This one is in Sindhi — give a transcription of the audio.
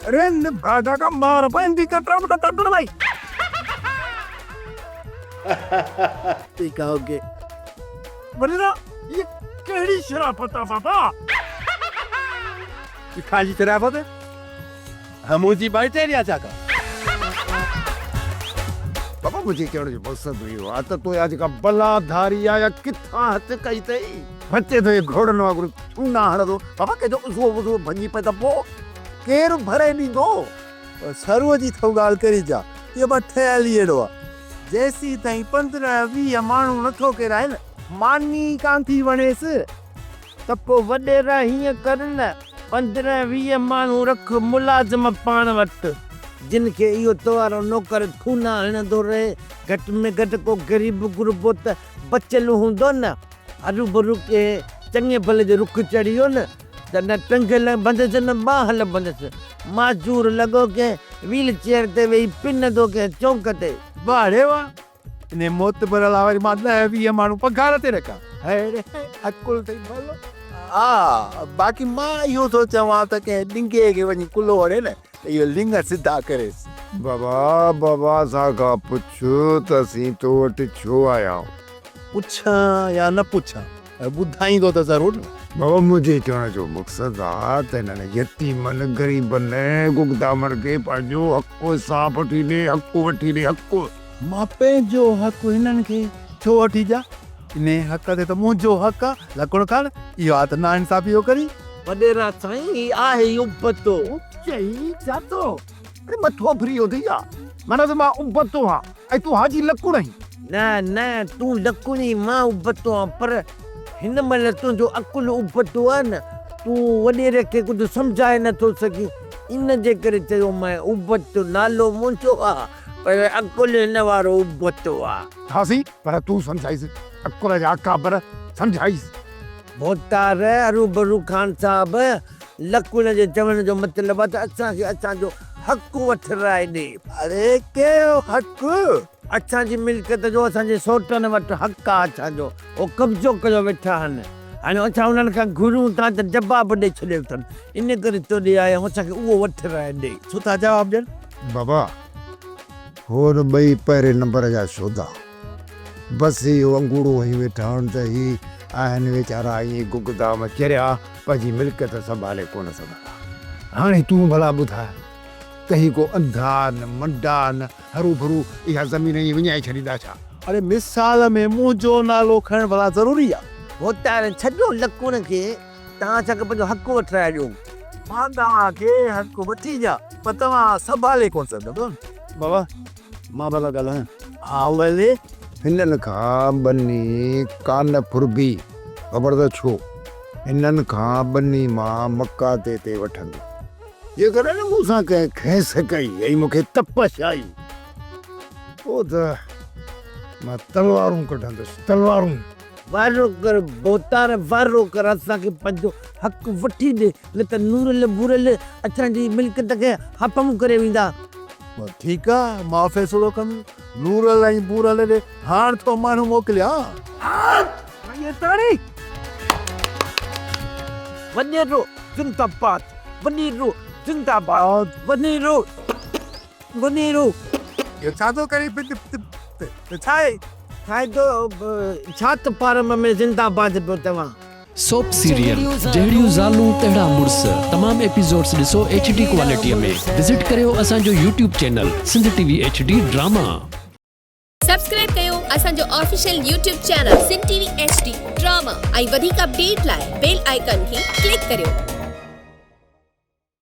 اڙي نڀاڳا کان مار پوندي ڪٽرا مٽا ٽٽڻ وئي. ٺيڪ آ اوڪي. وڏيرا هيء ڪهڙي شرافت آ بابا. ڪٿان جي شرافت؟ منهنجي ٻائٽيري آ ڇا ڪا؟ بابا منهنجي چوڻ جو مقصد اهو آ ته تو اها جيڪا بلا ڌاري آ اها ڪٿان هٿ ڪئي اٿئي؟ بچي ٿو هي گهوڙن وانگر ٿونا هڻندو. بابا ڪنهن جو عضوو وضوو ڀڃي پئي ته پوء ڪير ڀري ڏيندو؟ سرو جي ٿو ڳالهه ڪرين ڇا؟ اهو بس ٺهيل ئي اهڙو آ. جيسين تائين 15 20 ماڻهو نٿو ڪيرائي نه، ماني ئي ڪانه ٿي وڻيس. ته پوء وڏيرا هيئن ڪر نه، 15 20 ماڻهو رک ملازم پاڻ وٽ، جن کي اهو توارو نوڪر ٿونا هڻندو رهي، گهٽ ۾ گهٽ ڪو غريب غربو ته بچيل هوندو نه. هروڀرو ڪنهن چڱي ڀلي جي رخ چڙهي ويو نه ته نه ٽنگ لڀندس نه ٻانهن لڀندس. معذور لڳو ڪنهن ويل چيئر تي ويهي پنندو ڪنهن چونڪ تي. واهه ري واهه! انهي معتبر لاء وري مان ڏهه 20 ماڻهو پگهار تي رکان. هڙي عقل اٿئي ڀلو. ها باقي مان اهو ٿو چوان ته ڪنهن ڏنگي کي وڃي ڪلهو هڻي نه ته اهو لڱ سڌا ڪريس. بابا بابا اسان کان پڇ ته اسين تو وٽ ڇو آيا آهيون. پڇان يا نه پڇان ٻڌائيندو ته ضرور نه. بابا منهنجي چوڻ جو مقصد آ ته هنن يتيمن، غريبن، گگدامن کي پنهنجو حق صاف وٺي ڏي، حق وٺي ڏي، حق. مان پنهنجو حق هنن کي ڇو وٺي ڏيان؟ انهي حق تي ته منهنجو حق آ، لڪڻ کان اهو آ ته ناانصافي اهو ڪرين. وڏيرا سائين هي آهي ئي ابتو. چئي ڇا ٿو؟ اڙي مٿو ڦري ويو اٿئي ڇا؟ معنيٰ ته مان ابتو آهيان ۽ تون حاجي لڪڻ آهين. نه نه تون لڪڻ ئي مان ابتو آهيان پر هن مهل تنهنجو عقل ابتو آهي نه تون وڏيري کي ڪجهه سمجهائي نه ٿو سگهين ان جي ڪري چيومانء ابتو نالو منهنجو آهي پر عقل هن وارو ابتو آهي. ها سائين پر تون سمجهائيس عقل جا اڪابر سمجهائيس. ڀوتار هروڀرو خان صاحب لڪڻ جي چوڻ جو مطلب آ ته اسان کي اسان جو حق وٺرائي ڏي. اڙي ڪهڙو حق؟ اسان جي ملڪيت جو اسان جي سوٽن وٽ حق آ اسان جو هو قبضو ڪيو ويٺا آهن. هاڻي اسان انهن کان گهرون ٿا ته جواب ڏئي ڇڏيو اٿن. ان ڪري تو ڏي آيا آهيون اسان کي اهو وٺرائي ڏي. ڇو ٿا جواب ڏين؟ بابا هو نه ٻئي پهرين نمبر جا شودا. بس اهو انگوڙو هنيون ويٺا آهن ته هي آهن ويچارا ائين گگدام چريا پنهنجي ملڪيت سنڀالي ڪونه سگهندا. هاڻي تون ڀلا ٻڌاء ته هي ڪو انڌا آهن، منڊا آهن، هروڀرو اها زمين ائين وڃائي ڇڏيندا ڇا؟ اڙي مثال ۾ منهنجو نالو کڻڻ ڀلا ضروري آ؟ ڀوتار ڇڏيو لڪڻ کي، توهان اسان کي پنهنجو حق وٺرائي ڏيو. مان توهان کي حق وٺي ڏيان پر توهان سنڀالي ڪونه سگهندؤ. بابا مان ڀلا ڳالهايان؟ ها ولي. هنن کان ٻني ڪانه ڦربي. خبر ته ڇو؟ هنن کان ٻني مان مقاطعي تي وٺندس. جيڪڏهن مون سان ڪنهن کيس ڪئي ۽ مون کي تپش آئي، پوء ته مان تلوارون ڪڍندس، تلوارون. وارو ڪر ڀوتار وارو ڪر اسان کي پنهنجو حق وٺي ڏي نه ته نورل ڀورل اسان جي ملڪيت کي هڦم ڪري ويندا. ٺيڪ آ مان فيصلو ڪندس نورل ۽ ڀورل ڏي هاڻ ٿو ماڻهو موڪليان. وڏيرو زنده باد وڏيرو زنده باد وڏيرو وڏيرو. اهو ڇا ٿو ڪرين ڇا آهي؟ ڇا ٿو ڇا ته فارم ۾ زنده باد پيو چوان. سوپ سيريل جهڙيون زالون تهڙا مڙس تمام ايپيسوڊس ڏسو ايڇ ڊي ڪوالٽي ۾ وزٽ ڪريو اسان جو YouTube channel Sindh T V H D drama. Subscribe ڪيو اسان جو official YouTube channel Sindh T V H D drama ۽ وڌيڪ اپڊيٽ لاء بيل آئيڪان کي ڪلڪ ڪريو.